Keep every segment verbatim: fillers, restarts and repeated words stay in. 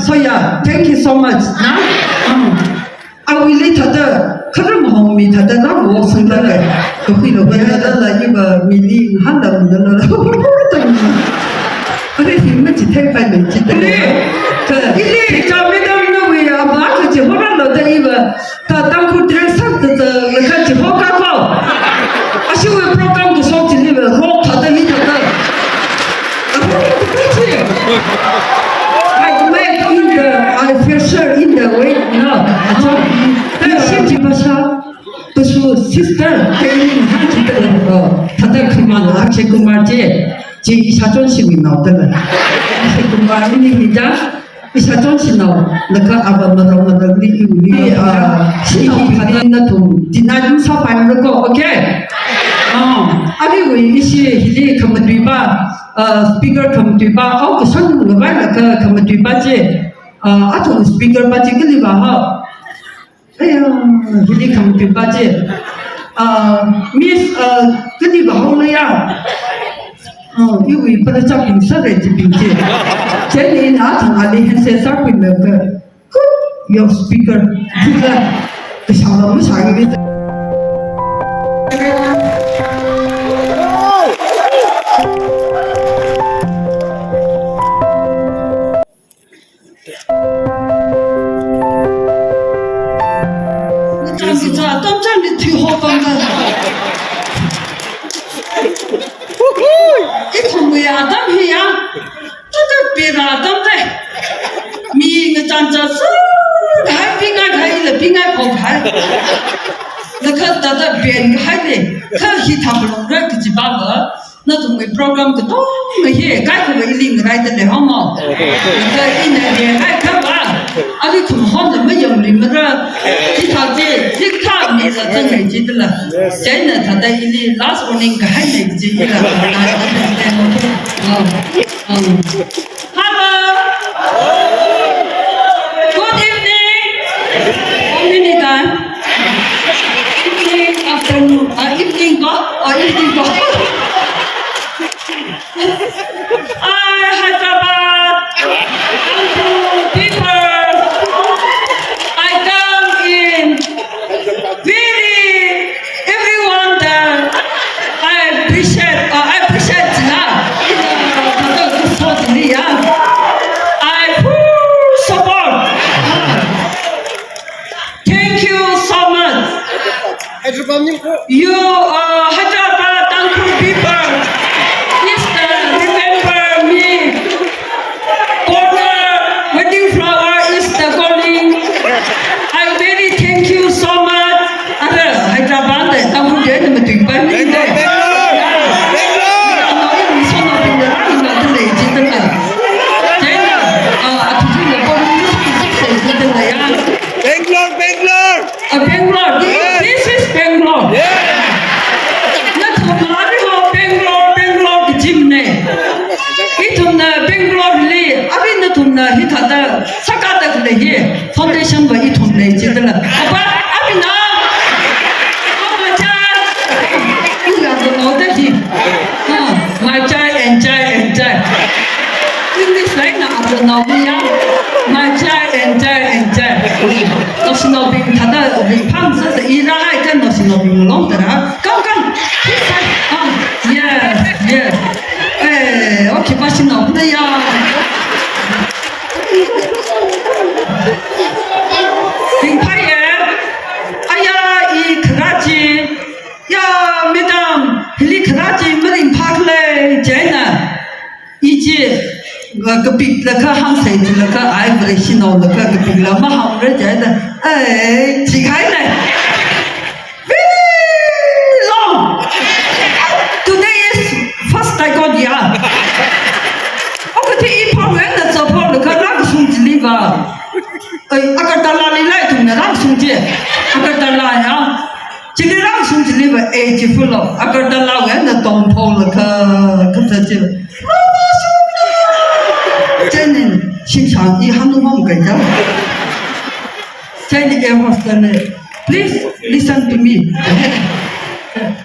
So yeah, thank you so much. Na? Um, awuili thāda, kharam haomi thāda, na mo sangda le. Kahui lo, ya da la, iva mili, handa lo, da la. Are, hi ma chi thai pai me chi da le. Ka, ili, cha me da na we, aba, ka chi hora lo da iva. Ta, Tangkhul dress up da, da, ka chi ho ka ko. Ashiwui program kashok chili va, rock thāda hi thāda. Like, like in the, I feel sure in the way, you know. Ishi chi pasha, pashu sister, kaying ha chi da, uh, thāda Kumar, Akshay Kumar chi, chi ishāchon shiwui nao da la. Akshay Kumar ni hi da, ishāchon shinao, laga ava marao marao li iwui li, ah, shinao thāda nathum, dinā masāpaimara ko, okay? Ah, awui ishi hili khamatuipa, ah, speaker khamatuipa, oh, kashan ngavai laga khamatuipa chi, ah, athum speaker pa chi kali va ha. Aya, hili khamatuipa chi. Ah, Miss, ah, kani bahau na ya. Ah, iwui para chapin sare chipin chi. Chieina thang ali hense sarpin laga. Good, your speaker. Kila, kashala masha ngi. Chang ki cha, tam chang ni thui ho pang ka. Ithumwui atam hi ya, tata pira atam te. Mi ngachang cha su, hai pingai hai la pingai pho hai. Laga tata ben hai le, kha hi tham long ra ki chi ba ba. Nathumwui program katonga hi, kaikhava ili ngarai da lei ho mo. Laga ina hi, hai kha va. Ali khum hon la mayang li mara. Hithā chi, hithā mi la zang hai chi da la. Chieina thāda ili last warning kahai nei chi ila. Oh, oh. Hello. Good evening. How many time? Evening, afternoon, uh, evening ko? Uh, evening ko? I, Hyderabad, Tangkhul people, I come in very, everyone that I appreciate, uh, I appreciate, yeah. In, uh, the, the, the, yeah. I full support. Thank you so much. Hyderabad ni ko. You, uh, Hyderabad Tangkhul people, please, uh, remember me. Corner, wedding flower is the calling. I very thank you so much. Ada Hyderabad da Tangkhul da na matuipai ni de. Bangalore, Bangalore, Bangalore. Ano, ini sono pinda, ina de le, jitana. Jena, uh, atu jina ko ni six six six jitana ya. Bangalore, Bangalore. Uh, Bangalore. This, yes, this is Bangalore. Yeah. Nathumna ari ho Bangalore, Bangalore ki jim ne. Ithumna Bangalore li, ari nathumna hithāda sākada khalei hi. Foundation va ithum lei jitala. Apa, apina? Apa cha? Ila the order hi. Ha, my child and child and child. English like na apa na ya? My child and child and child. Naoshinaobing thāda bing phang sāsa ira hai cha naoshinaobing long tara. Come, come. This side. Ah, yes, yes. Eh, okay, passion of the ya. Ringphai e. Aya, i kharachi. Ya, madam, hili kharachi maringphā khalei, jina. Ichi, uh, kapik laga hāngsei laga, ai, Vareshi nao laga kapik la mahāngre, jina. Ai, chikai le. Very long. Today is first I got ya. Okathui i phāwui eina zaphā laga rākashung chili va. Ai, Agartala li lai ithumna rākashung chi. Agartala ya. Chili rākashung chili va, eh, chi full of. Agartala wui eina tongphā laga, kaza chi. Chieina, shimshang i hāngnung mong kai ja. Chieina air hostess na, "Please listen to me.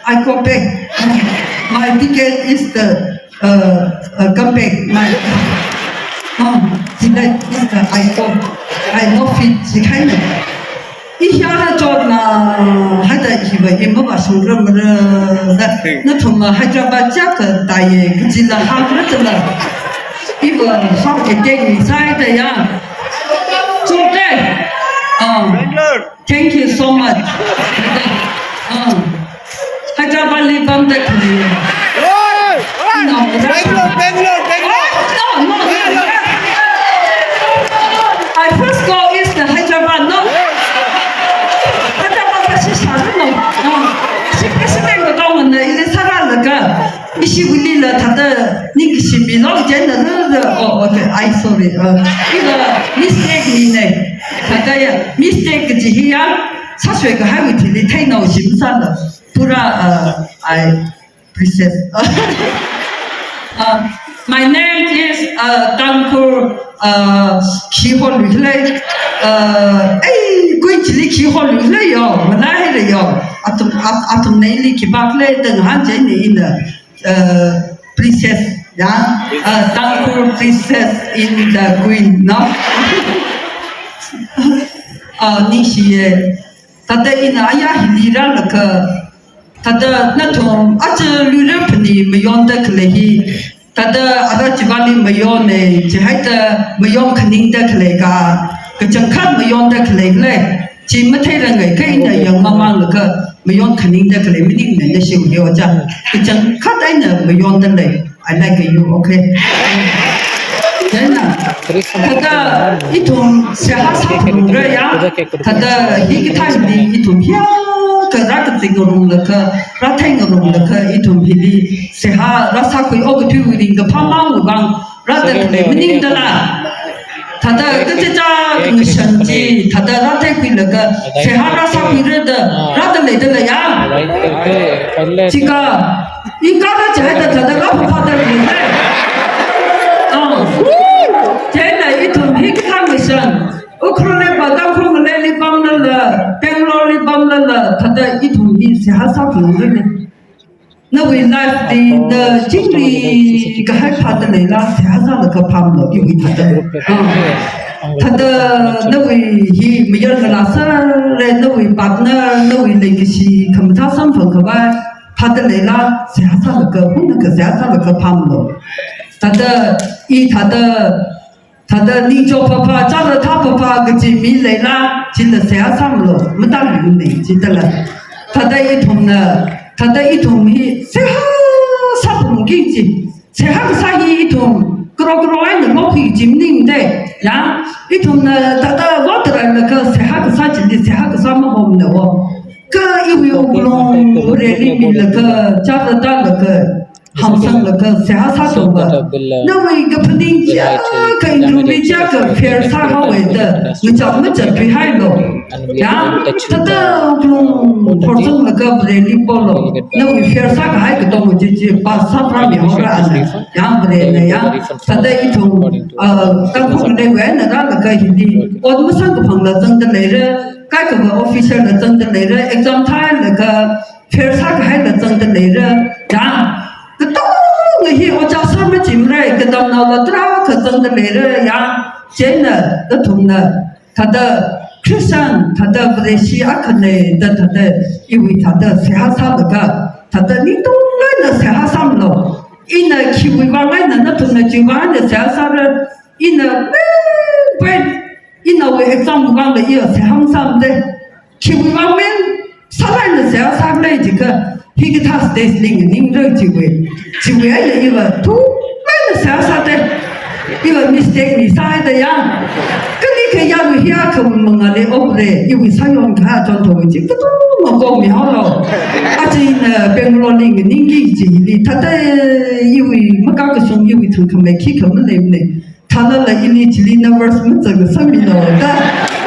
I go back. My ticket is the, uh, uh, come back. My, oh, ticket is the I go, I know fit, chi kahaina. I hiyāra chotna, haida hiva i mavāshungramara da, nathumva Hyderabad chaka tāye, kajila hāngra tala. Iva hāng attack misāhaida ya. Chote. Ah. Thank you so much. Ah. Hyderabad li pamda khani. Hey! No, Bangalore, Bangalore, Bangalore. Oh, no, no, no. I first go is the Hyderabad, no? Hyderabad kasi sāra, no? No. Si president ko tong na, ili sāra laga. Ishi wili la thāda, ningshi mi lo, jen na, na, na. Oh, okay. I sorry. Uh, iva mistake ni ne. Thāda ya, mistake kaji hi ya, sāsui kahaiwui thili theina shim sāna. Pura, uh, I princess. Uh, my name is, uh, Tangkhul, uh, khi holuilei. Uh, ei, kui chili khi holuilei yo, mana hele yo. Athum, at-, athumna ili khipākhalei da ngahānchai ni ina, uh, princess, ya. Uh, Tangkhul princess in the queen, no? Uh, ningshiye. Thāda ina aya hili rālaga, thāda nathum aja luira phani mayonda khalei hi, thāda ara chivāli mayone, chihaida mayon khaningda khalei ka, kachangkhat mayonda khalei khalei, chi matheirangai kha ina yangmamānlaga mayon khaningda khalei maningmana nashi uyo cha, kachangkhat eina mayonda lei. I like you, okay? Then, uh, thāda ithum seihā sāphalungra ya, thāda hikathā hili ithum hiyākha rākazing ngarumlaga, rāthei ngarumlaga, ithum hili seihā rāsākhui okathui ringkaphā mawui vang, rāda khalei maningdala. Thāda kachichā khangashan chi, thāda rātheikhuilaga, seihā rāsākhuira da, rāda leidala ya. Chika, i kara chai da thāda rāphaphāda lei. Ah. Chieina ithum hikathā ngashan. Ukhrul leiva Tangkhul ngaleili pamlala, Bangalore li pamlala, thāda ithum hi seihā sāphalungra. Nawui life li na chingri kahai phāda leila, seihā sālaga phamlo, iwui thāda. Ah. Thāda nawui hi mayarngalā sāra, nawui partner, nawui leikashi khamathā samphang khavai phāda leila, seihā sālaga, hunakha seihā sālaga phamlo. Thāda, i thāda, thāda ningchot phāphā, chāra thā phāphā kaji mi leila, chila seihā sāmalo, matānglui ne, chithāla. Thāda ithumna, thāda ithum hi seihā sāphalungki kaji. Seihā kasā hi ithum, kro kro eina lokhui kaji maningde, ya. Ithumna thāda vātarailakha seihā kasā chili, seihā kasā mahomna wo. Kha iwui wuklung, Vareli milaga, chāra tālaga, hamsanglaga seihā sāthuwa. Nawui kaphaning chiyākha, income chiyākha fair sāhaowa da, ngacham ngacham thuihailo. Ya, thāda wuklung, thorsanglaga Vareli polo. Nawui fair sākahai katonga chi chi, pass sāpharāmihaora ana. Ya, Varena ya. Thāda ithum, uh, Tangkhul ngalei na rālaga hili, ot masāngkaphangla zangda leira, kaikhava officer la zangda leira, exam thālaga, fair sākahaila zangda leira, ya. Katonga hi ojā sā machimra, katamnaola tarākha zangda leira, ya. Chieina, nathumna, thāda Christian, thāda Vareshi akhana da thāda, iwui thāda seihā sālaga, thāda ningtong eina seihā sāmalo. Ina khiwui vang eina nathumna chiwui vang eina seihā sāra, ina main point, inawui exam vangla iya seihā masāmade. Khiwui vang main, sālaga ina seihā sākhalei jiakha, hikathā stage li nganingra chiwui. Chiwui eina iva, thumlaga seihā sāde. Iva mistake ni sāhaida ya. Kani kayāwui hiyākha mangāli okre, iwui sāyon kahai chonthowui chi, katonga komihaolo. Aja ina Bangalore li nganingki kaji hili, thāda iwui makakashung iwui thangkhamei khikha maleimana. Thālala ili chili nervous mazangngasakmilo da.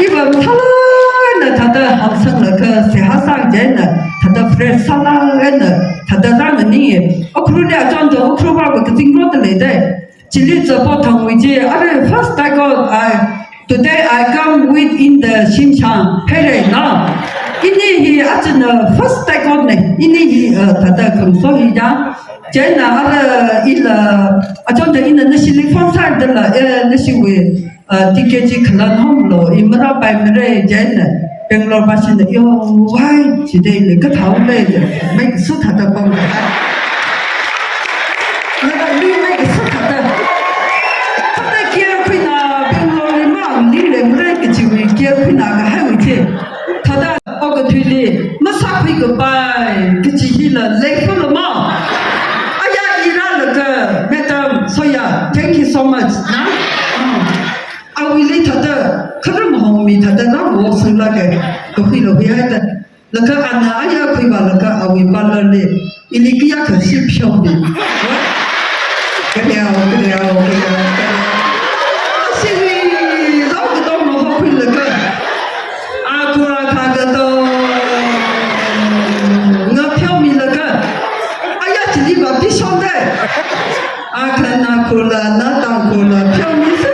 Iva mathālāk eina thāda hamsanglaga seihā sāchieina, thāda fresh sālāk eina, thāda rānganinge. Ukhrulli achonda Ukhrul vāva kazing rotda leide. Chili Zapo Thangwui chi, arui first I got, I, today I come with in the Shimshang. Pheirei na. Ini hi achana first take off ne. Ini hi, uh, thāda khamso hi da. Chieina ara ila, achonda ina nashili phone sāda la, eh, nashiwui, uh, T K G khalan hom lo, i marāpaimara, chieina Bangalore bashina, yo, why? Chidei le, kathāo le, mai su thāda pam. Nada, mi mai kasu thāda. Thāda kia khuina, Bangalore ma, ni le mre kachiwui kia khuina kahaiwui chi. Thāda, okathuili, masākhui kapai, kachi hila, leifala ma. Aya ira laga, Madam Soya, thank you so much. Na? Ah. Awuili thāda, kharam hongmi thāda, na wo sung laga, kahui lo hui haida. Laga ana aya khuiva laga awui parlor li, ili kayākha shi pheomi. Kayao, kayao, kayao, kayao. Shili, zao katong maho khui laga. Akura kha katong. Nga pheomi laga. Aya chili va pishonde. Akha na kula, na tang kula, pheomi su.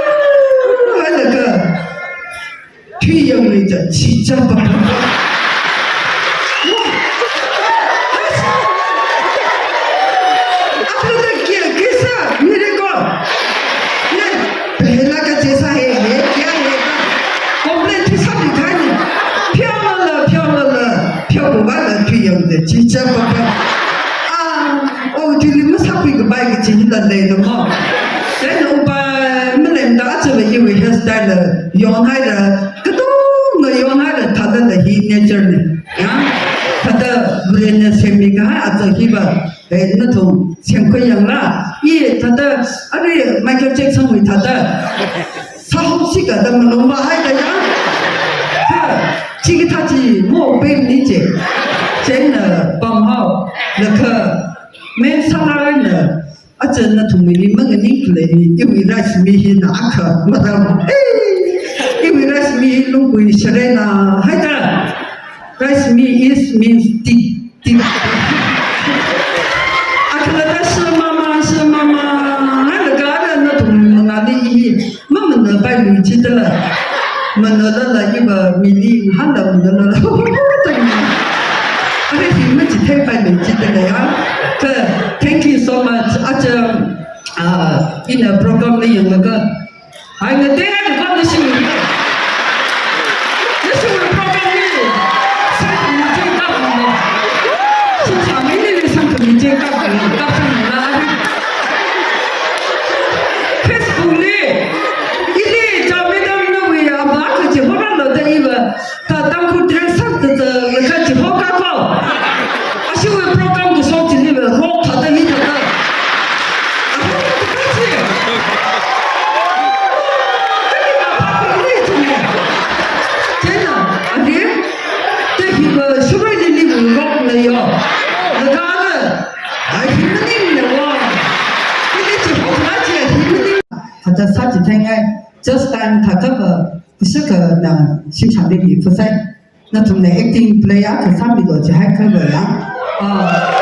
Laga. Thuiyang ri cha, chi cha pa pa pa. Apna ta kya, kaisa, mere ko. Ye, pehla ka jaisa hai, ye kya hai ka. Complain thi sab dikhai nahi. Pheola la, pheola la, pheola la, thuiyang de, chi cha pa pa. Ah, oh, thili masākhui kapai kachi hila leina mo. Then upai, maleimada achava iwui hairstyle la, yon haira, Katongna yonhaira thāda la hi nature ne. Ya? Thāda Varena semmi kahai aja hiva, eh, nathum semkhui yangla. I thāda, are Michael Jackson wui thāda. Sāhao sika da malung vāhaida ya. Ha, chikathā chi mo pemni che. Chieina pamhao, laga, men sālaina. Aja nathumli manganing khalei hi, iwui rice mi hina akha maram. Hey! Iwui rice mi hi lunggui sharena haida. Rice mi is means tea. Tea. Akhala da shi mama, shi mama. Halaga ara nathum mangāli hi. Mamana pailui chitala. Manala la iva mili hala manala la. Are hi machithei pailui chitala ya. Ka, thank you so much. Aja, ah, ina program li yanglaga. Ai, ngatei na kona shi. Nashi program li. Sangkhami cheng kapna. Sangkhami li sangkhami cheng kapna. Kapsangna. Facebook li, ili cha madam nawui aba kachi horalo da iva, ta Tangkhul dress sāda da, kachi hoka ko. Ashiwui program kashok chili va, ho thāda hi thāda. Aho thāda chi. Kani ma pa pa ni chili. Chieina, ani, te hiva, shubai lili va, rokna yo. Laga na, ai, hi maningna wa. Ili chi ho thāda chi, hi maning. Hata sāchitheingai, just time thākha va, kashakana shimsham bingli phasai. Nathumna acting play akha sāmilo jihaikha va ya. Ah,